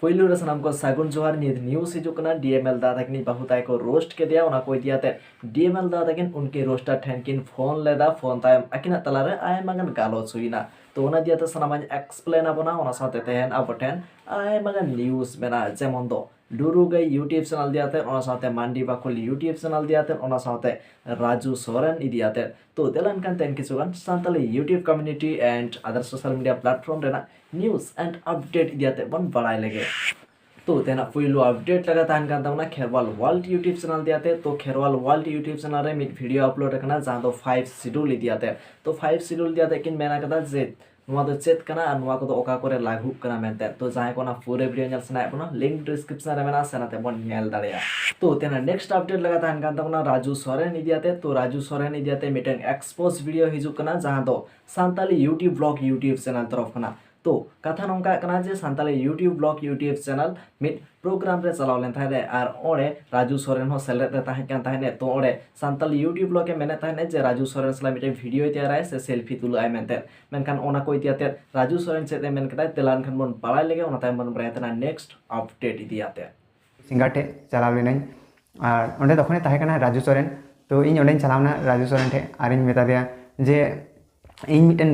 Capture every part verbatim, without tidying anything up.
ᱯᱳᱭᱞᱳ ᱨᱮ ᱥᱟᱱᱟᱢ ᱠᱚ ᱥᱟᱹᱜᱩᱱ ᱡᱚᱦᱟᱨ᱾ ᱱᱤᱛ news ᱦᱤᱡᱩᱜ ᱠᱟᱱᱟ, ᱰᱤ ᱮᱢ ᱮᱞ ᱫᱟ ᱛᱟᱹᱠᱤᱱᱤᱡ ᱵᱟᱹᱦᱩ ᱛᱟᱭ ᱠᱚ roast ᱠᱮᱫᱮᱭᱟ, ᱚᱱᱟ ᱠᱚ ᱤᱫᱤ ᱟᱛᱮ ᱰᱤ ᱮᱢ ᱮᱞ ᱫᱟ ᱛᱟᱹᱠᱤᱱ ᱩᱱᱠᱤᱱ roaster ᱴᱷᱮᱱ ᱠᱤᱱ ᱯᱷᱳᱱ ᱞᱮᱫᱟ᱾ ᱯᱷᱳᱱ ᱛᱟᱭᱚᱢ ᱟᱹᱠᱤᱱᱟᱜ ᱛᱟᱞᱟᱨᱮ ᱟᱭᱢᱟ ᱜᱟᱱ ᱜᱟᱞᱚᱪ ᱦᱩᱭᱱᱟ᱾ ᱛᱚ ᱚᱱᱟ ᱤᱫᱤ ᱟᱛᱮ ᱥᱟᱱᱟᱢᱟᱜ ᱤᱧ explain ᱟᱵᱚᱱᱟ᱾ ᱚᱱᱟ ᱥᱟᱶᱛᱮ ᱛᱮᱦᱮᱧ ᱟᱵᱚ ᱴᱷᱮᱱ ᱟᱭᱢᱟ ᱜᱟᱱ news ᱢᱮᱱᱟᱜᱼᱟ, ᱡᱮᱢᱚᱱ ᱫᱚ ᱰᱩᱨᱩ ᱜᱟᱹᱭ YouTube channel ᱤᱫᱤ ᱟᱛᱮ, ᱚᱱᱟ ᱥᱟᱶᱛᱮ ᱢᱟᱱᱰᱤ ᱵᱟᱠᱷᱳᱞ YouTube channel ᱤᱫᱤ ᱟᱛᱮ, ᱚᱱᱟ ᱥᱟᱶᱛᱮ ᱨᱟᱡᱩ ᱥᱚᱨᱮᱱ ᱤᱫᱤ ᱟᱛᱮ᱾ ᱛᱚ ᱫᱮᱞᱟ ᱮᱱᱠᱷᱟᱱ ᱛᱮᱦᱮᱧ ᱠᱤᱪᱷᱩ ᱜᱟᱱ Santali YouTube community and other social media platform ᱨᱮᱱᱟᱜ news and update ᱤᱫᱤ ᱟᱛᱮ ᱵᱚᱱ ᱵᱟᱲᱟᱭ ᱞᱮᱜᱮ᱾ ᱛᱚ ᱛᱮᱦᱮᱧᱟᱜ ᱯᱩᱭᱞᱩ update ᱞᱮᱠᱟ ᱛᱟᱦᱮᱱ ᱠᱟᱱ ᱛᱟᱵᱚᱱᱟ ᱠᱷᱮᱨᱣᱟᱞ World YouTube channel ᱤᱫᱤ ᱟᱛᱮ᱾ ᱛᱚ ᱠᱷᱮᱨᱣᱟᱞ World YouTube channel ᱨᱮ ᱢᱤᱫ video upload ᱟᱠᱟᱱᱟ, ᱡᱟᱦᱟᱸ ᱫᱚ five schedule ᱤᱫᱤ ᱟᱛᱮ᱾ ᱛᱚ five schedule ᱤᱫᱤ ᱟᱛᱮ ᱠᱤᱱ ᱢᱮᱱ ᱟᱠᱟᱫᱟ ᱡᱮ ᱱᱚᱣᱟ ᱫᱚ ᱪᱮᱫ ᱠᱟᱱᱟ ᱟᱨ ᱱᱚᱣᱟ ᱠᱚᱫᱚ ᱚᱠᱟ ᱠᱚᱨᱮ ᱞᱟᱹᱜᱩᱜ ᱠᱟᱱᱟ ᱢᱮᱱᱛᱮ᱾ ᱛᱚ ᱡᱟᱦᱟᱸᱭ ᱠᱚ ᱚᱱᱟ ᱯᱩᱨᱟᱹ video ᱧᱮᱞ ᱥᱟᱱᱟᱭᱮᱫ ᱵᱚᱱᱟ, link description ᱨᱮ ᱢᱮᱱᱟᱜᱼᱟ, ᱥᱮᱱ ᱟᱛᱮ ᱵᱚᱱ ᱧᱮᱞ ᱫᱟᱲᱮᱭᱟᱜᱼᱟ᱾ ᱛᱚ ᱛᱮᱦᱮᱧᱟᱜ next update ᱞᱮᱠᱟ ᱛᱟᱦᱮᱱ ᱠᱟᱱ ᱛᱟᱵᱚᱱᱟ ᱨᱟᱡᱩ ᱥᱚᱨᱮᱱ ᱤᱫᱤ ᱟᱛᱮ᱾ ᱛᱚ ᱨᱟᱡᱩ ᱥᱚᱨᱮᱱ ᱤᱫᱤ ᱟᱛᱮ ᱢᱤᱫᱴᱮᱱ expose video ᱦᱤᱡᱩᱜ ᱠᱟᱱᱟ, ᱡᱟᱦᱟᱸ ᱫᱚ Santali YouTube vlog YouTube channel ᱛᱚᱨᱚᱯ ᱠᱷᱚᱱᱟᱜ᱾ ᱛᱚ ᱠᱟᱛᱷᱟ ᱱᱚᱝᱠᱟ ᱠᱟᱱᱟ ᱡᱮ Santali YouTube vlog YouTube channel ᱢᱤᱫ program ᱨᱮ ᱪᱟᱞᱟᱣ ᱞᱮᱱ ᱛᱟᱦᱮᱸᱫ ᱮ, ᱟᱨ ᱚᱸᱰᱮ ᱨᱟᱡᱩ ᱥᱚᱨᱮᱱ ᱦᱚᱸ ᱥᱮᱞᱮᱫ ᱮ ᱛᱟᱦᱮᱸ ᱠᱟᱱ ᱛᱟᱦᱮᱸᱫ ᱮ᱾ ᱛᱚ ᱚᱸᱰᱮ ᱥᱟᱱᱛᱟᱞᱤ YouTube vlog ᱮ ᱢᱮᱱᱮᱫ ᱛᱟᱦᱮᱸᱫ ᱮ ᱡᱮ ᱨᱟᱡᱩ ᱥᱚᱨᱮᱱ ᱥᱟᱞᱟᱜ ᱢᱤᱫᱴᱮᱱ video ᱭ ᱛᱮᱭᱟᱨᱟᱭ ᱥᱮ selfie ᱛᱩᱞᱟᱹᱜ ᱟᱭ ᱢᱮᱱᱛᱮ᱾ ᱢᱮᱱᱠᱷᱟᱱ ᱚᱱᱟ ᱠᱚ ᱤᱫᱤ ᱟᱛᱮ ᱨᱟᱡᱩ ᱥᱚᱨᱮᱱ ᱪᱮᱫ ᱮ ᱢᱮᱱ ᱠᱮᱫᱟᱭ, ᱫᱮᱞᱟ ᱮᱱᱠᱷᱟᱱ ᱵᱚᱱ ᱵᱟᱲᱟᱭ ᱞᱮᱜᱮ, ᱚᱱᱟ ᱛᱟᱭᱚᱢ ᱵᱚᱱ ᱵᱟᱲᱟᱭᱟ ᱛᱟᱦᱮᱱᱟ next update ᱤᱫᱤ ᱟᱛᱮ᱾ ᱥᱤᱝᱜᱟᱨ ᱴᱷᱮᱡ ᱪᱟᱞᱟᱣ ᱞᱮᱱᱟᱹᱧ, ᱟᱨ ᱚᱸᱰᱮ ᱛᱚᱠᱷᱚᱱᱮ ᱛᱟᱦᱮᱸ ᱠᱟᱱᱟ ᱨᱟᱡᱩ ᱥᱚᱨᱮᱱ᱾ ᱛᱚ ᱤᱧ ᱚᱸᱰᱮᱧ ᱪᱟᱞᱟᱣᱱᱟ ᱨᱟᱡᱩ ᱥᱚᱨᱮᱱ ᱴᱷᱮᱡ, ᱟᱨᱤᱧ ᱢᱮᱛᱟ ᱫᱮᱭᱟ ᱡᱮ ᱤᱧ ᱢᱤᱫᱴᱮᱱ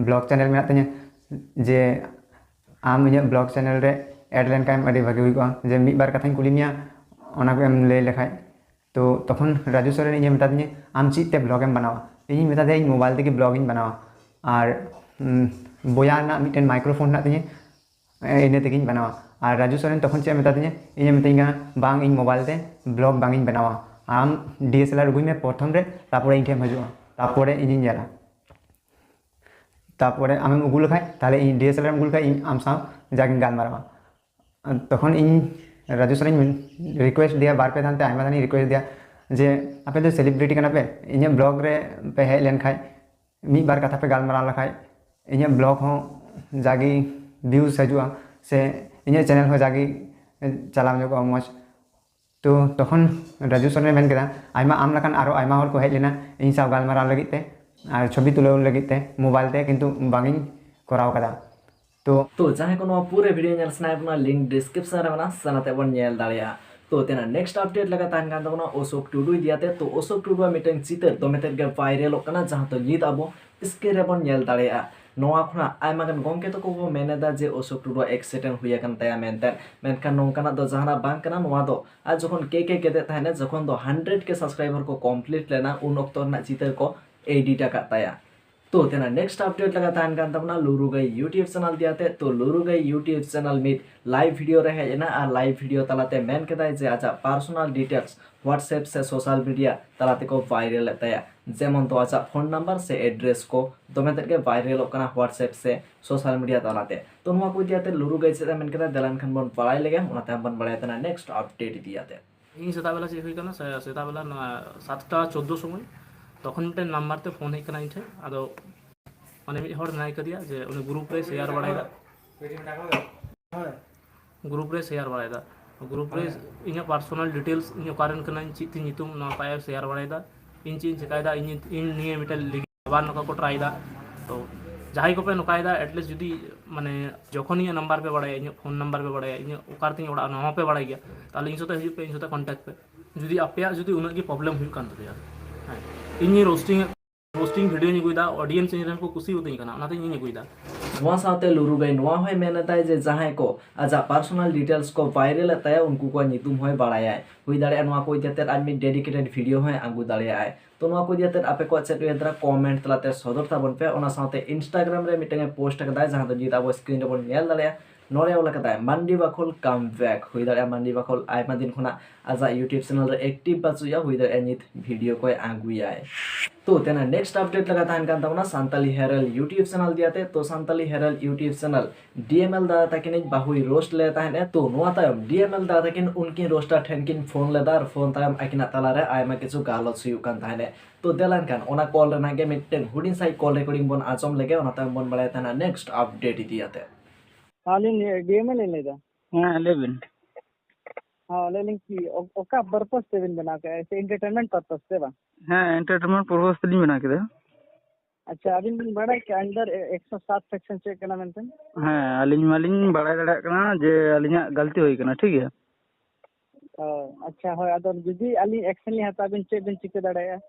vlog channel ᱢᱮᱱᱟᱜ ᱛᱤᱧᱟᱹ, ᱡᱮ ᱟᱢ ᱤᱧᱟᱹᱜ vlog channel ᱨᱮ add ᱞᱮᱱᱠᱷᱟᱱ ᱟᱹᱰᱤ ᱵᱷᱟᱜᱮ ᱦᱩᱭ ᱠᱚᱜᱼᱟ, ᱡᱮ ᱢᱤᱫ ᱵᱟᱨ ᱠᱟᱛᱷᱟᱧ ᱠᱩᱞᱤ ᱢᱮᱭᱟ, ᱚᱱᱟ ᱠᱚ ᱮᱢ ᱞᱟᱹᱭ ᱞᱮᱠᱷᱟᱡ᱾ ᱛᱚ ᱛᱚᱠᱷᱚᱱ ᱨᱟᱡᱩ ᱥᱚᱨᱮᱱ ᱤᱧᱮ ᱢᱮᱛᱟ ᱫᱤᱧᱟᱹ, "ᱟᱢ ᱪᱮᱫ ᱛᱮ vlog ᱮᱢ ᱵᱮᱱᱟᱣᱟ?" ᱤᱧᱤᱧ ᱢᱮᱛᱟ ᱫᱮᱭᱟ, "ᱤᱧ mobile ᱛᱮᱜᱮ vlog ᱤᱧ ᱵᱮᱱᱟᱣᱟ, ᱟᱨ ᱩᱸ, ᱵᱚᱭᱟ ᱨᱮᱱᱟᱜ ᱢᱤᱫᱴᱮᱱ microphone ᱦᱮᱱᱟᱜ ᱛᱤᱧᱟᱹ, ᱤᱱᱟᱹ ᱛᱮᱜᱮᱧ ᱵᱮᱱᱟᱣᱟ᱾" ᱟᱨ ᱨᱟᱡᱩ ᱥᱚᱨᱮᱱ ᱛᱚᱠᱷᱚᱱ ᱪᱮᱫ ᱮ ᱢᱮᱛᱟ ᱫᱤᱧᱟᱹ, ᱤᱧᱮ ᱢᱤᱛᱟᱹᱧ ᱠᱟᱱᱟ, "ᱵᱟᱝ, ᱤᱧ mobile ᱛᱮ vlog ᱵᱟᱝ ᱤᱧ ᱵᱮᱱᱟᱣᱟ, ᱟᱢ D S L R ᱟᱹᱜᱩᱭ ᱢᱮ ᱯᱨᱚᱛᱷᱚᱢ ᱨᱮ, ᱛᱟᱨᱯᱚᱨᱮ ᱤᱧ ᱴᱷᱮᱱ ᱮᱢ ᱦᱤᱡᱩᱜᱼᱟ, ᱛᱟᱨᱯᱚᱨᱮ ᱤᱧᱤᱧ ᱧᱮᱞᱟ, ᱛᱟᱨᱯᱚᱨᱮ ᱟᱢᱮᱢ ᱟᱹᱜᱩ ᱞᱮᱠᱷᱟᱡ, ᱛᱟᱦᱞᱮ ᱤᱧ D S L R ᱮᱢ ᱟᱹᱜᱩ ᱞᱮᱠᱷᱟᱡ ᱤᱧ ᱟᱢ ᱥᱟᱶ ᱡᱟᱜᱤᱧ ᱜᱟᱞᱢᱟᱨᱟᱣᱟ᱾" ᱛᱚᱠᱷᱚᱱ ᱤᱧ ᱨᱟᱡᱩ ᱥᱚᱨᱮᱱ request ᱫᱮᱭᱟ, ᱵᱟᱨ ᱯᱮ ᱫᱷᱟᱣ ᱛᱮ ᱟᱭᱢᱟ ᱫᱷᱟᱣ ᱤᱧ request ᱫᱮᱭᱟ ᱡᱮ, "ᱟᱯᱮ ᱫᱚ celebrity ᱠᱟᱱᱟ ᱯᱮ, ᱤᱧᱟᱹᱜ vlog ᱨᱮ ᱯᱮ ᱦᱮᱡ ᱞᱮᱱᱠᱷᱟᱡ, ᱢᱤᱫ ᱵᱟᱨ ᱠᱟᱛᱷᱟ ᱯᱮ ᱜᱟᱞᱢᱟᱨᱟᱣ ᱞᱮᱠᱷᱟᱡ, ᱤᱧᱟᱹᱜ vlog ᱦᱚᱸ ᱡᱟᱜᱮ views ᱦᱤᱡᱩᱜᱼᱟ, ᱥᱮ ᱤᱧᱟᱹᱜ channel ᱦᱚᱸ ᱡᱟᱜᱮ ᱪᱟᱞᱟᱣ ᱧᱚᱜᱚᱜᱼᱟ ᱢᱚᱡᱽ᱾" ᱛᱚ ᱛᱚᱠᱷᱚᱱ ᱨᱟᱡᱩ ᱥᱚᱨᱮᱱᱮ ᱢᱮᱱ ᱠᱮᱫᱟ, "ᱟᱭᱢᱟ ᱟᱢ ᱞᱮᱠᱟᱱ ᱟᱨᱚ ᱟᱭᱢᱟ ᱦᱚᱲ ᱠᱚ ᱦᱮᱡ ᱞᱮᱱᱟ ᱤᱧ ᱥᱟᱶ ᱜᱟᱞᱢᱟᱨᱟᱣ ᱞᱟᱹᱜᱤᱫ ᱛᱮ ᱟᱨ ᱪᱷᱚᱵᱤ ᱛᱩᱞᱟᱹᱣ ᱞᱟᱹᱜᱤᱫ ᱛᱮ mobile ᱛᱮ, ᱠᱤᱱᱛᱩ ᱵᱟᱝ ᱤᱧ ᱠᱚᱨᱟᱣ ᱠᱟᱫᱟ᱾" ᱛᱚ ᱛᱚ ᱡᱟᱦᱟᱸᱭ ᱠᱚ ᱱᱚᱣᱟ ᱯᱩᱨᱟᱹ ᱵᱷᱤᱰᱤᱭᱳ ᱧᱮᱞ ᱥᱟᱱᱟᱭᱮᱫ ᱵᱚᱱᱟ, ᱞᱤᱝᱠ ᱰᱤᱥᱠᱨᱤᱯᱥᱚᱱ ᱨᱮ ᱢᱮᱱᱟᱜᱼᱟ, ᱥᱮᱱ ᱟᱛᱮ ᱵᱚᱱ ᱧᱮᱞ ᱫᱟᱲᱮᱭᱟᱜᱼᱟ᱾ ᱛᱚ ᱛᱮᱱᱟᱜ ᱱᱮᱠᱥᱴ ᱟᱯᱰᱮᱴ ᱞᱮᱠᱟ ᱛᱟᱦᱮᱱ ᱠᱟᱱ ᱛᱟᱵᱚᱱᱟ ᱚᱥᱳᱠ ᱴᱩᱰᱩ ᱤᱫᱤᱭᱟᱛᱮ᱾ ᱛᱚ ᱚᱥᱳᱠ ᱴᱩᱰᱩᱣᱟᱜ ᱢᱤᱫᱴᱟᱝ ᱪᱤᱛᱟᱹᱨ ᱫᱚᱢᱮ ᱛᱮᱫ ᱜᱮ ᱵᱷᱟᱭᱨᱟᱞᱚᱜ ᱠᱟᱱᱟ, ᱡᱟᱦᱟᱸ ᱫᱚ ᱱᱤᱛ ᱟᱵᱚ ᱥᱠᱨᱤᱱ ᱨᱮᱵᱚᱱ ᱧᱮᱞ ᱫᱟᱲᱮᱭᱟᱜᱼᱟ᱾ ᱱᱚᱣᱟ ᱠᱷᱚᱱᱟᱜ ᱟᱭᱢᱟ ᱜᱟᱱ ᱜᱚᱢᱠᱮ ᱛᱟᱠᱚ ᱠᱚ ᱢᱮᱱ ᱮᱫᱟ ᱡᱮ ᱚᱥᱳᱠ ᱴᱩᱰᱩᱣᱟᱜ ᱮᱠᱥᱤᱰᱮᱱᱴ ᱦᱩᱭ ᱟᱠᱟᱱ ᱛᱟᱭᱟ ᱢᱮᱱᱛᱮ, ᱢᱮᱱᱠᱷᱟᱱ ᱱᱚᱝᱠᱟᱱᱟᱜ ᱫᱚ ᱡᱟᱦᱟᱱᱟᱜ ᱵᱟᱝ ᱠᱟᱱᱟ᱾ ᱱᱚᱣᱟ ᱫᱚ ᱟᱡ ᱡᱚᱠᱷᱚᱱ ᱠᱮᱠ ᱮ ᱜᱮᱫᱮᱫ ᱛᱟᱦᱮᱱᱟ, ᱡᱚᱠᱷᱚᱱ ᱫᱚ ᱦᱟᱱᱰᱨᱮᱰ ᱠᱮ ᱥᱟᱵᱥᱠᱨᱟᱭᱵᱟᱨ ᱠᱚ ᱠᱚᱢᱯᱞᱤᱴ ᱞᱮᱱᱟ, ᱩᱱ ᱚᱠᱛᱚ ᱨᱮᱱᱟᱜ ᱪᱤᱛᱟᱹᱨ ᱠᱚ ᱮᱰᱤᱴ ᱟᱠᱟᱫ ᱛᱟᱭᱟ᱾ ᱛᱚ ᱛᱮᱱᱟᱜ ᱱᱮᱠᱥᱴ ᱟᱯᱰᱮᱴ ᱞᱮᱠᱟ ᱛᱟᱦᱮᱱ ᱠᱟᱱ ᱛᱟᱵᱚᱱᱟ ᱞᱩᱨᱩ ᱜᱟᱹᱭ YouTube ᱪᱮᱱᱮᱞ ᱫᱤᱭᱟᱛᱮ᱾ ᱛᱚ ᱞᱩᱨᱩ ᱜᱟᱹᱭ YouTube ᱪᱮᱱᱮᱞ ᱢᱤᱫ ᱞᱟᱭᱤᱵᱷ ᱵᱷᱤᱰᱤᱭᱳ ᱨᱮ ᱦᱮᱡ ᱮᱱᱟ ᱟᱨ ᱞᱟᱭᱤᱵᱷ ᱵᱷᱤᱰᱤᱭᱳ ᱛᱟᱞᱟᱛᱮ ᱢᱮᱱ ᱠᱮᱫᱟᱭ ᱡᱮ ᱟᱡᱟᱜ ᱯᱟᱨᱥᱳᱱᱟᱞ ᱰᱤᱴᱮᱞᱥ WhatsApp ᱥᱮ ᱥᱳᱥᱟᱞ ᱢᱤᱰᱤᱭᱟ ᱛᱟᱞᱟ ᱛᱮᱠᱚ ᱵᱷᱟᱭᱨᱟᱞ ᱮᱫ ᱛᱟᱭᱟ᱾ ᱡᱮᱢᱚᱱ ᱫᱚ ᱟᱡᱟᱜ ᱯᱷᱳᱱ ᱱᱟᱢᱵᱟᱨ ᱥᱮ ᱮᱰᱨᱮᱥ ᱠᱚ ᱫᱚᱢᱮ ᱛᱮᱫ ᱜᱮ ᱵᱷᱟᱭᱨᱟᱞᱚᱜ ᱠᱟᱱᱟ WhatsApp ᱥᱮ ᱥᱳᱥᱟᱞ ᱢᱤᱰᱤᱭᱟ ᱛᱟᱞᱟᱛᱮ᱾ ᱛᱚ ᱱᱚᱣᱟ ᱠᱚ ᱤᱫᱤ ᱠᱟᱛᱮ ᱞᱩᱨᱩ ᱜᱟᱹᱭ ᱪᱮᱫ ᱮ ᱢᱮᱱ ᱠᱮᱫᱟ, ᱫᱮᱞᱟ ᱮᱱᱠᱷᱟᱱ ᱵᱚᱱ ᱵᱟᱲᱟᱭ ᱞᱮᱜᱮ, ᱚᱱᱟ ᱛᱟᱭᱚᱢ ᱵᱚᱱ ᱵᱟᱲᱟᱭᱟ ᱛᱮᱱᱟᱜ ᱱᱮᱠᱥᱴ ᱟᱯᱰᱮᱴ ᱤᱫᱤ ᱠᱟᱛᱮ᱾ ᱤᱧ ᱥᱮᱛᱟᱜ ᱵᱮᱞᱟ ᱪᱮᱫ ᱦᱩᱭ ᱠᱟᱱᱟ, ᱥᱮ-, ᱥᱮᱛᱟᱜ ᱵᱮᱞᱟ ᱱᱚᱣᱟ ᱥᱟᱛᱴᱟ ᱪᱳᱫᱽᱫᱳ ᱥᱚᱢᱚᱭ ᱛᱚᱠᱷᱚᱱ ᱢᱤᱫᱴᱮᱱ ᱱᱟᱢᱵᱟᱨ ᱛᱮ ᱯᱷᱳᱱ ᱦᱮᱡ ᱠᱟᱱᱟ ᱤᱧ ᱴᱷᱮᱱ᱾ ᱟᱫᱚ ᱢᱟᱱᱮ ᱢᱤᱫ ᱦᱚᱲ ᱢᱮᱱᱟᱭ ᱠᱟᱫᱮᱭᱟ ᱡᱮ ᱩᱱᱤ ᱜᱨᱩᱯ ᱨᱮ ᱥᱮᱭᱟᱨ ᱵᱟᱲᱟᱭᱮᱫᱟ, ᱜᱨᱩᱯ ᱨᱮ ᱥᱮᱭᱟᱨ ᱵᱟᱲᱟᱭᱮᱫᱟ, ᱜᱨᱩᱯ ᱨᱮ ᱤᱧᱟᱹᱜ ᱯᱟᱨᱥᱳᱱᱟᱞ ᱰᱤᱴᱮᱞᱥ, ᱤᱧ ᱚᱠᱟᱨᱮᱱ ᱠᱟᱹᱱᱟᱹᱧ, ᱪᱮᱫ ᱛᱤᱧ ᱧᱩᱛᱩᱢ, ᱱᱚᱣᱟ ᱠᱚ ᱟᱡ ᱮ ᱥᱮᱭᱟᱨ ᱵᱟᱲᱟᱭᱮᱫᱟ᱾ ᱤᱧ ᱪᱮᱫ ᱤᱧ ᱪᱮᱠᱟᱭᱮᱫᱟ, ᱤᱧ, ᱤᱧ ᱱᱤᱭᱮ ᱢᱤᱫᱴᱮᱱ ᱞᱤᱜᱮᱞ ᱟᱵᱟᱨ ᱱᱚᱝᱠᱟ ᱠᱚ ᱴᱨᱟᱭᱮᱫᱟ᱾ ᱛᱚ ᱡᱟᱦᱟᱸᱭ ᱠᱚᱯᱮ ᱱᱚᱝᱠᱟᱭᱮᱫᱟ, ᱮᱴᱞᱤᱥᱴ ᱡᱩᱫᱤ ᱢᱟᱱᱮ ᱡᱚᱠᱷᱚᱱ ᱤᱧᱟᱹᱜ ᱱᱟᱢᱵᱟᱨ ᱯᱮ ᱵᱟᱲᱟᱭᱟ, ᱤᱧᱟᱹᱜ ᱯᱷᱳᱱ ᱱᱟᱢᱵᱟᱨ ᱯᱮ ᱵᱟᱲᱟᱭᱟ, ᱤᱧᱟᱹᱜ ᱚᱠᱟ ᱨᱮᱛᱤᱧ ᱚᱲᱟᱜ, ᱱᱚᱣᱟ ᱦᱚᱸᱯᱮ ᱵᱟᱲᱟᱭ ᱜᱮᱭᱟ, ᱛᱟᱦᱚᱞᱮ ᱤᱧ ᱥᱟᱛᱮ ᱦᱤᱡᱩᱜ ᱯᱮ, ᱤᱧ ᱥᱟᱛᱮ ᱠᱚᱱᱴᱟᱠᱴ ᱯᱮ, ᱡᱩᱫᱤ ᱟᱯᱮᱭᱟᱜ ᱡᱩᱫᱤ ᱩᱱᱟᱹᱜ ᱜᱮ ᱯᱨᱚᱵᱞᱮᱢ ᱦᱩᱭᱩᱜ ᱠᱟᱱ ᱛᱟᱯᱮᱭᱟ᱾ ᱦᱮᱸ, ᱤᱧ ᱨᱳᱥᱴᱤᱝ ᱨᱳᱥᱴᱤᱝ ᱵᱷᱤᱰᱤᱭᱳᱧ ᱟᱹᱜᱩᱭᱮᱫᱟ, ᱚᱰᱤᱭᱮᱱᱥ ᱤᱧ ᱨᱮᱱ ᱠᱚ ᱠᱩᱥᱤ ᱩᱛᱟᱹᱨ ᱠᱟᱱᱟ, ᱚᱱᱟᱛᱮ ᱤᱧᱤᱧ ᱟᱹᱜᱩᱭᱮᱫᱟ᱾ ᱱᱚᱣᱟ ᱥᱟᱶᱛᱮ ᱞᱩᱨᱩ ᱜᱟᱹᱭ ᱱᱚᱣᱟ ᱦᱚᱸᱭ ᱢᱮᱱ ᱮᱫᱟᱭ ᱡᱮ ᱡᱟᱦᱟᱸᱭ ᱠᱚ ᱟᱡᱟᱜ ᱯᱟᱨᱥᱳᱱᱟᱞ ᱰᱤᱴᱮᱞᱥ ᱠᱚ ᱵᱷᱟᱭᱨᱟᱞ ᱮᱫ ᱛᱟᱭᱟ, ᱩᱱᱠᱩ ᱠᱚᱣᱟᱜ ᱧᱩᱛᱩᱢ ᱦᱚᱸᱭ ᱵᱟᱲᱟᱭᱟᱭ᱾ ᱦᱩᱭ ᱫᱟᱲᱮᱭᱟᱜᱼᱟ ᱱᱚᱣᱟ ᱠᱚ ᱤᱫᱤ ᱠᱟᱛᱮ ᱟᱡ ᱢᱤᱫ ᱰᱮᱰᱤᱠᱮᱴᱮᱰ ᱵᱷᱤᱰᱤᱭᱳ ᱦᱚᱸᱭ ᱟᱹᱜᱩ ᱫᱟᱲᱮᱭᱟᱜᱼᱟᱭ᱾ ᱛᱚ ᱱᱚᱣᱟ ᱠᱚ ᱤᱫᱤ ᱠᱟᱛᱮ ᱟᱯᱮ ᱠᱚᱣᱟᱜ ᱪᱮᱫ ᱩᱭᱦᱟᱹᱨ ᱛᱟᱦᱮᱱᱟ, ᱠᱚᱢᱮᱱᱴ ᱛᱟᱞᱟᱛᱮ ᱥᱚᱫᱚᱨ ᱛᱟᱵᱚᱱ ᱯᱮ᱾ ᱚᱱᱟ ᱥᱟᱶᱛᱮ ᱤᱱᱥᱴᱟᱜᱨᱟᱢ ᱨᱮ ᱢᱤᱫᱴᱟᱝ ᱮ ᱯᱳᱥᱴ ᱟᱠᱟᱫᱟᱭ, ᱡᱟᱦᱟᱸ ᱫᱚ ᱱᱤᱛ ᱟᱵᱚ ᱥᱠᱨᱤᱱ ᱨᱮᱵᱚᱱ ᱧᱮᱞ ᱫᱟᱲᱮᱭᱟᱜᱼᱟ᱾ ᱱᱚᱰᱮ ᱚᱞ ᱟᱠᱟᱫᱟᱭ, "ᱢᱟᱱᱰᱤ ᱵᱟᱠᱷᱳᱞ come back"᱾ ᱦᱩᱭ ᱫᱟᱲᱮᱭᱟᱜᱼᱟ ᱢᱟᱱᱰᱤ ᱵᱟᱠᱷᱳᱞ ᱟᱭᱢᱟ ᱫᱤᱱ ᱠᱷᱚᱱᱟᱜ ᱟᱡᱟᱜ YouTube ᱪᱮᱱᱮᱞ ᱨᱮ ᱮᱠᱴᱤᱵᱷ ᱵᱟᱹᱪᱩᱜᱼᱟ, ᱦᱩᱭ ᱫᱟᱲᱮᱭᱟᱜᱼᱟ ᱱᱤᱛ ᱵᱷᱤᱰᱤᱭᱳ ᱠᱚᱭ ᱟᱹᱜᱩᱭᱟᱭ᱾ ᱛᱚ ᱛᱮᱱᱟᱜ ᱱᱮᱠᱥᱴ ᱟᱯᱰᱮᱴ ᱞᱮᱠᱟ ᱛᱟᱦᱮᱱ ᱠᱟᱱ ᱛᱟᱵᱚᱱᱟ ᱥᱟᱱᱛᱟᱞᱤ ᱦᱮᱨᱟᱞ YouTube ᱪᱮᱱᱮᱞ ᱫᱤᱭᱟᱛᱮ᱾ ᱛᱚ ᱥᱟᱱᱛᱟᱞᱤ ᱦᱮᱨᱟᱞ YouTube ᱪᱮᱱᱮᱞ ᱰᱤ ᱮᱢ ᱮᱞ ᱫᱟᱫᱟ ᱛᱟᱹᱠᱤᱱᱤᱡ ᱵᱟᱹᱦᱩᱭ ᱨᱳᱥᱴ ᱞᱮ ᱛᱟᱦᱮᱸᱫ ᱮ᱾ ᱛᱚ ᱱᱚᱣᱟ ᱛᱟᱭᱚᱢ ᱰᱤ ᱮᱢ ᱮᱞ ᱫᱟᱫᱟ ᱛᱟᱹᱠᱤᱱ ᱩᱱᱠᱤᱱ ᱨᱳᱥᱴᱟᱨ ᱴᱷᱮᱱ ᱠᱤᱱ ᱯᱷᱳᱱ ᱞᱮᱫᱟ ᱟᱨ ᱯᱷᱳᱱ ᱛᱟᱭᱚᱢ ᱟᱹᱠᱤᱱᱟᱜ ᱛᱟᱞᱟᱨᱮ ᱟᱭᱢᱟ ᱠᱤᱪᱷᱩ ᱜᱟᱞᱚᱪ ᱦᱩᱭᱩᱜ ᱠᱟᱱ ᱛᱟᱦᱮᱸᱫ ᱮ᱾ ᱛᱚ ᱫᱮᱞᱟ ᱮᱱᱠᱷᱟᱱ ᱚᱱᱟ ᱠᱚᱞ ᱨᱮᱱᱟᱜ ᱜᱮ ᱢᱤᱫᱴᱮᱱ ᱦᱩᱰᱤᱧ ᱥᱟᱺᱦᱤᱡ ᱠᱚᱞ ᱨᱮᱠᱚᱨᱰᱤᱝ ᱵᱚᱱ ᱟᱸᱡᱚᱢ ᱞᱮᱜᱮ, ᱚᱱᱟ ᱛᱟᱭᱚᱢ ᱵᱚᱱ ᱵᱟᱲᱟᱭᱟ ᱛᱟᱦᱮᱱᱟ ᱱᱮᱠᱥᱴ ᱟᱯᱰᱮᱴ ᱤᱫᱤ ᱠᱟᱛᱮ᱾ ᱟᱹᱞᱤᱧ ᱰᱤ ᱮᱢ ᱮᱞ ᱞᱤᱧ ᱞᱟᱹᱭᱫᱟ᱾ ᱦᱮᱸ, ᱞᱟᱹᱭ ᱵᱤᱱ᱾ ᱦᱮᱸ, ᱞᱟᱹᱭ ᱞᱤᱧ ᱠᱤ ᱚ-, ᱚᱠᱟ ᱯᱟᱨᱯᱚᱥ ᱛᱮᱵᱤᱱ ᱵᱮᱱᱟᱣ ᱠᱮᱫᱼᱟ? ᱥᱮ ᱮᱱᱴᱟᱨᱴᱮᱱᱢᱮᱱᱴ ᱯᱟᱨᱯᱚᱥ ᱛᱮ ᱵᱟᱝ? ᱦᱮᱸ, ᱮᱱᱴᱟᱨᱴᱮᱱᱢᱮᱱᱴ ᱯᱟᱨᱯᱚᱥ ᱛᱮᱞᱤᱧ ᱵᱮᱱᱟᱣ ᱠᱮᱫᱟ᱾ ᱟᱪᱪᱷᱟ, ᱟᱹᱵᱤᱱ ᱵᱤᱱ ᱵᱟᱲᱟᱭ ᱠᱮᱜᱼᱟ under ᱮᱠᱥᱚ ᱥᱟᱛ section ᱪᱮᱫ ᱠᱟᱱᱟ ᱢᱮᱱᱛᱮ? ᱦᱮᱸ, ᱟᱹᱞᱤᱧ ᱢᱟᱞᱤᱧ ᱵᱟᱲᱟᱭ ᱫᱟᱲᱮᱭᱟᱜ ᱠᱟᱱᱟ ᱡᱮ ᱟᱹᱞᱤᱧᱟᱜ ᱜᱟᱹᱞᱛᱤ ᱦᱩᱭ ᱠᱟᱱᱟ, ᱴᱷᱤᱠ ᱜᱮᱭᱟ? ᱚ, ᱟᱪᱪᱷᱟ, ᱦᱳᱭ, ᱟᱫᱚ ᱡᱩᱫᱤ ᱟᱹᱞᱤᱧ action ᱞᱤᱧ ᱦᱟᱛᱟᱣᱟ, ᱟᱹᱵᱤᱱ ᱪᱮᱫ ᱵᱤᱱ ᱪᱤᱠᱟᱹ ᱫᱟᱲᱮᱭᱟᱜᱼᱟ?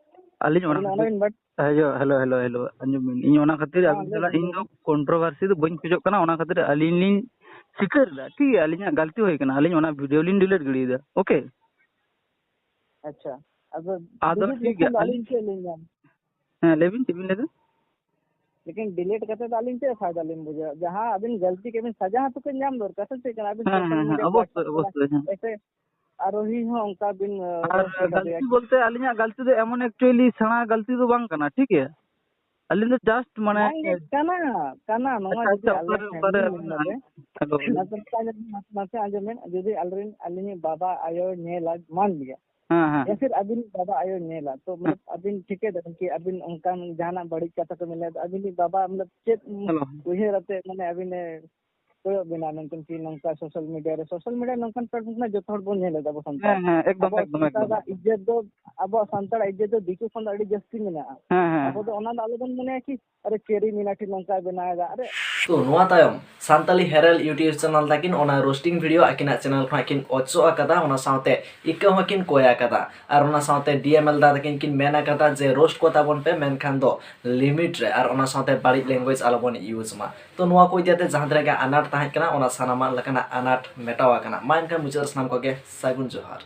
ᱟᱹᱞᱤᱧ ᱚᱱᱟ ᱟᱹᱵᱤᱱ ᱚᱱᱟ ᱠᱷᱟᱹᱛᱤᱨ, ᱵᱤᱱ ᱵᱟᱰ- ᱦᱮᱞᱳ, ᱦᱮᱞᱳ, ᱦᱮᱞᱳ, ᱦᱮᱞᱳ, ᱟᱸᱡᱚᱢ ᱵᱤᱱ, ᱤᱧ ᱚᱱᱟ ᱠᱷᱟᱹᱛᱤᱨ ᱦᱮᱸ, ᱟᱹᱵᱤᱱ ᱞᱟᱹᱭ ᱥᱟᱞᱟᱜ ᱵᱤᱱ, ᱤᱧ ᱞᱟᱹᱭ ᱫᱚ ᱵᱤᱱ᱾ Controversy ᱫᱚ ᱵᱟᱹᱧ ᱠᱷᱚᱡᱚᱜ ᱠᱟᱱᱟ, ᱚᱱᱟ ᱠᱷᱟᱹᱛᱤᱨ ᱟᱹᱞᱤᱧ ᱞᱤᱧ ᱥᱤᱠᱟᱹᱨ ᱮᱫᱟ, ᱴᱷᱤᱠ ᱜᱮᱭᱟ, ᱟᱹᱞᱤᱧᱟᱜ ᱜᱟᱹᱞᱛᱤ ᱦᱩᱭ ᱠᱟᱱᱟ, ᱟᱹᱞᱤᱧ ᱚᱱᱟ video ᱞᱤᱧ delete ᱜᱤᱰᱤᱭᱮᱫᱟ, okay? ᱟᱪᱪᱷᱟ, ᱟᱫᱚ ᱟᱫᱚ delete ᱴᱷᱤᱠ ᱞᱮᱠᱷᱟᱱ ᱜᱮᱭᱟ, ᱫᱚ ᱟᱹᱞᱤᱧ ᱟᱹᱞᱤᱧ ᱪᱮᱫ ᱞᱤᱧ ᱧᱟᱢ? ᱦᱮᱸ, ᱞᱟᱹᱭ ᱵᱤᱱ, ᱪᱮᱫ ᱵᱤᱱ ᱞᱟᱹᱭ ᱮᱫᱟ? ᱞᱮᱠᱤᱱ delete ᱠᱟᱛᱮ ᱫᱚ ᱟᱹᱞᱤᱧ ᱪᱮᱫ ᱯᱷᱟᱭᱫᱟ ᱞᱤᱧ ᱵᱩᱡᱷᱟᱹᱣᱟ? ᱡᱟᱦᱟᱸ ᱟᱹᱵᱤᱱ ᱜᱟᱹᱞᱛᱤ ᱠᱮᱫ ᱵᱤᱱ, ᱥᱟᱡᱟ ᱦᱚᱸᱛᱚ ᱠᱚ ᱧᱟᱢ ᱫᱚᱨᱠᱟᱨ, ᱥᱮ ᱪᱮᱫ ᱠᱟᱱᱟ? ᱟᱹᱵᱤᱱ ᱦᱮᱸ, social ᱦᱮᱸ, ᱦᱮᱸ, media ᱚᱵᱚᱥᱥᱳᱭ, platform ᱠᱟᱱᱟ, ᱚᱵᱚᱥᱥᱳᱭ, ᱦᱮᱸ᱾ ᱮᱥᱮ ᱟᱨᱳᱦᱤ ᱦᱚᱸ ᱚᱱᱠᱟ ᱵᱤᱱ, ᱟᱨ ᱨᱳᱥᱴ ᱠᱟᱫᱮᱭᱟ᱾ ᱜᱟᱹᱞᱛᱤ ᱵᱚᱞᱛᱮ ᱟᱹᱞᱤᱧᱟᱜ ᱜᱟᱹᱞᱛᱤ ᱫᱚ ᱮᱢᱚᱱ actually ᱥᱮᱬᱟ ᱜᱟᱹᱞᱛᱤ ᱫᱚ ᱵᱟᱝ ᱠᱟᱱᱟ, ᱴᱷᱤᱠ ᱜᱮᱭᱟ? ᱟᱹᱞᱤᱧ ᱫᱚ just ᱢᱟᱱᱮ ᱵᱟᱝᱜᱮ ᱠᱟᱱᱟ, ᱠᱟᱱᱟ᱾ ᱱᱚᱣᱟ ᱟᱪᱪᱷᱟ, ᱡᱩᱫᱤ ᱟᱪᱪᱷᱟ, ᱟᱞᱮ ᱚᱠᱟᱨᱮ, ᱚᱠᱟᱨᱮ family ᱢᱮᱱᱟᱜ ᱨᱮ, ᱦᱮᱞᱳ᱾ ᱱᱟᱥᱮ ᱟᱸᱡᱚᱢ ᱵᱤᱱ, ᱱᱟᱥᱮ ᱟᱸᱡᱚᱢ ᱵᱤᱱ, ᱡᱩᱫᱤ ᱟᱞᱮᱨᱮᱱ, ᱟᱹᱞᱤᱧᱤᱡ ᱵᱟᱵᱟ ᱟᱭᱳ ᱧᱮᱞᱟ, ᱢᱟᱱ ᱜᱮᱭᱟ, ᱦᱮᱸ, ᱦᱮᱸ᱾ ᱭᱟ ᱯᱷᱤᱨ ᱟᱹᱵᱤᱱ ᱵᱟᱵᱟ ᱟᱭᱳ ᱧᱮᱞᱟ, ᱛᱚ ᱦᱮᱸ᱾ ᱢᱚᱛᱞᱚᱵ ᱟᱹᱵᱤᱱ ᱴᱷᱤᱠᱟᱹ ᱫᱟᱵᱤᱱ ᱠᱤ ᱟᱹᱵᱤᱱ ᱚᱱᱠᱟᱱ ᱡᱟᱦᱟᱱᱟᱜ ᱵᱟᱹᱲᱤᱡ ᱠᱟᱛᱷᱟ ᱠᱚ ᱢᱮᱱ ᱞᱮᱫᱟ, ᱟᱹᱵᱤᱱᱤᱡ ᱵᱟᱵᱟ ᱢᱚᱛᱞᱚᱵ ᱪᱮᱫ ᱦᱮᱞᱳ᱾ ᱩᱭᱦᱟᱹᱨ ᱟᱛᱮ ᱢᱟᱱᱮ ᱟᱹᱵᱤᱱᱮ ᱠᱚᱭᱚᱜ ᱵᱤᱱᱟ ᱢᱮᱱᱛᱮ ᱠᱤ ᱱᱚᱝᱠᱟ social media ᱨᱮ, social media ᱱᱚᱝᱠᱟᱱ platform ᱠᱟᱱᱟ ᱡᱚᱛᱚ ᱦᱚᱲ ᱵᱚᱱ ᱧᱮᱞ ᱮᱫᱟ ᱟᱵᱚ ᱥᱟᱱᱛᱟᱲ᱾ ᱦᱮᱸ, ᱦᱮᱸ, ᱮᱠᱫᱚᱢ, ᱟᱵᱚ ᱮᱠᱫᱚᱢ, ᱮᱠᱫᱚᱢ᱾ ᱥᱟᱱᱛᱟᱲᱟᱜ ᱤᱡᱽᱡᱚᱛ ᱫᱚ, ᱟᱵᱚᱣᱟᱜ ᱥᱟᱱᱛᱟᱲᱟᱜ ᱤᱡᱽᱡᱚᱛ ᱫᱚ ᱫᱤᱠᱩ ᱠᱷᱚᱱ ᱫᱚ ᱟᱹᱰᱤ ᱡᱟᱹᱥᱛᱤ ᱢᱮᱱᱟᱜᱼᱟ᱾ ᱦᱮᱸ, ᱦᱮᱸ, ᱟᱵᱚ ᱦᱮᱸ᱾ ᱫᱚ ᱚᱱᱟ ᱫᱚ ᱟᱞᱚ ᱵᱚᱱ ᱢᱚᱱᱮᱭᱟ ᱠᱤ ᱟᱨᱮ ᱠᱮᱨᱤ ᱢᱤᱱᱟᱴᱤ ᱱᱚᱝᱠᱟᱭ ᱵᱮᱱᱟᱣ ᱮᱫᱟ, ᱟᱨᱮ᱾ ᱛᱚ, ᱱᱚᱣᱟ ᱛᱟᱭᱚᱢ ᱥᱟᱱᱛᱟᱞᱤ ᱦᱮᱨᱮᱞ YouTube channel ᱛᱟᱹᱠᱤᱱ ᱚᱱᱟ roasting video ᱟᱹᱠᱤᱱᱟᱜ channel ᱠᱷᱚᱱᱟᱜ ᱠᱤᱱ ᱚᱪᱚᱜ ᱟᱠᱟᱫᱟ, ᱚᱱᱟ ᱥᱟᱶᱛᱮ ᱤᱠᱟᱹ ᱦᱚᱸᱠᱤᱱ ᱠᱚᱭ ᱟᱠᱟᱫᱟ᱾ ᱟᱨ ᱚᱱᱟ ᱥᱟᱶᱛᱮ D M ᱮᱞ ᱫᱟ ᱛᱟᱹᱠᱤᱱ ᱠᱤᱱ ᱢᱮᱱ ᱟᱠᱟᱫᱟ ᱡᱮ roast ᱠᱚ ᱛᱟᱵᱚᱱ ᱯᱮ, ᱢᱮᱱᱠᱷᱟᱱ ᱫᱚ limit ᱨᱮ, ᱟᱨ ᱚᱱᱟ ᱥᱟᱶᱛᱮ ᱵᱟᱹᱲᱤᱡ language ᱟᱞᱚᱵᱚᱱ use ᱢᱟ᱾ ᱛᱚ, ᱱᱚᱣᱟ ᱠᱚ ᱤᱫᱤ ᱠᱟᱛᱮ ᱡᱟᱦᱟᱸ ᱛᱤᱱᱟᱹᱜ ᱜᱮ ᱟᱱᱟᱴ ᱛᱟᱦᱮᱸ ᱠᱟᱱᱟ, ᱚᱱᱟ ᱥᱟᱱᱟᱢᱟᱜ ᱞᱮᱠᱟᱱᱟᱜ ᱟᱱᱟᱴ ᱢᱮᱴᱟᱣ ᱟᱠᱟᱱᱟ᱾ ᱢᱟ ᱮᱱᱠᱷᱟᱱ ᱢᱩᱪᱟᱹᱫ ᱨᱮ ᱥᱟᱱᱟᱢ ᱠᱚᱜᱮ ᱥᱟᱹᱜᱩᱱ ᱡᱚᱦᱟᱨ᱾